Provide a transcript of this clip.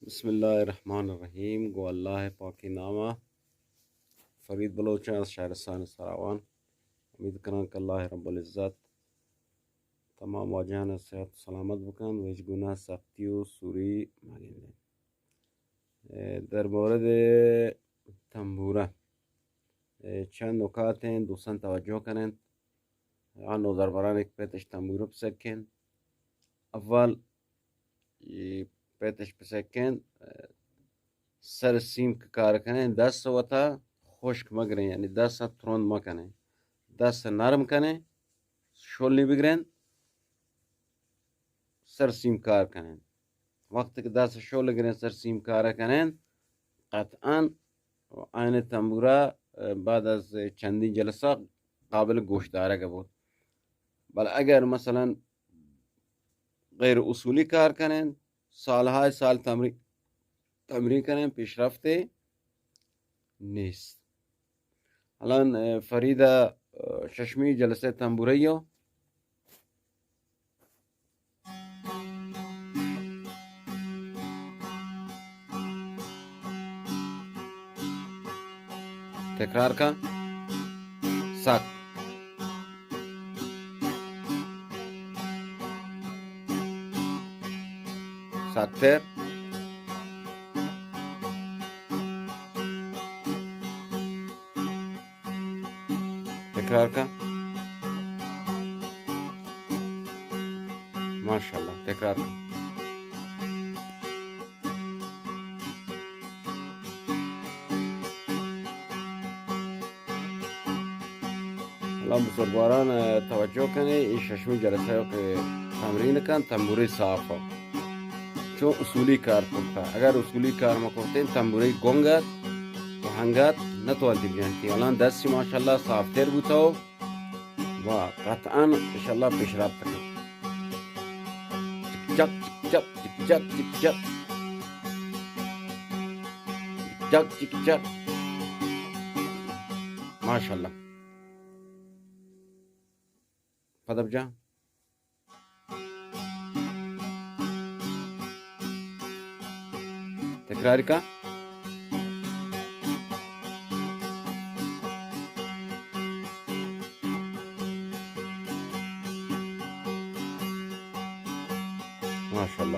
بسم اللہ الرحمن الرحیم۔ گوں اللہ پاکیں نام ءَ۔ فرید بلوچ آں از شہرستان سراوان۔ امید کناں کہ اللہ رب العزت تمام واجہاں صحت سلامت بکنت و ہچ گناہ سختی و سوری مگندیں۔ اے، در مورد تنبورہ، اے، چند نکات ایں، دوستاں توجہ کننت۔ آ نودربران یک پتش تنبورہ پسکیں۔ اول اے پتش پسکیں، سر سیم کہ کار کنیں، دست وتا خشک مگریں، یعنی دست ترند مکنیں، دست نرم کنیں، شولی بگریں، سر سیم کار کنیں۔ وقتی کہ دست شول گریں، سر سیم کار کنیں، قطعاً آئین تنبورہ بعد از چندین جلسہ قابل گوش دارگ بوت۔ بلے اگر مثلاً غیر اصولی کار کنیں، سالهای سال تمرین، تمرین کنیں، پیشرفتے نیست۔ الان، اه، فرید ءَ، اه، ششمی جلسہ تنبورہ ءَ تکرار کن۔ سک۔ سکتر۔ تکرار کن۔ ماشاءاللہ، تکرار کن۔ الان بزرگواران توجہ کنیں، اے ششمی جلسہ کہ تمرین کن، تنبورہ صاف ءَ۔ چون اصولی کار کرتا۔ اگر اصولی کار مہ کرتیں، تنبورہ گنگ ات و ہنگ ات، نہ توانتی بجنتی۔ الان دستی ماشاءاللہ صاف تر بوتا و قطعاً انشاءاللہ پیشرفت کن۔ چک چک، چک چک، چک چک، چک چک۔ چک چک چک۔ ماشاءاللہ۔ پدا بجا۔ تکرار کن۔ ماشاءاللہ۔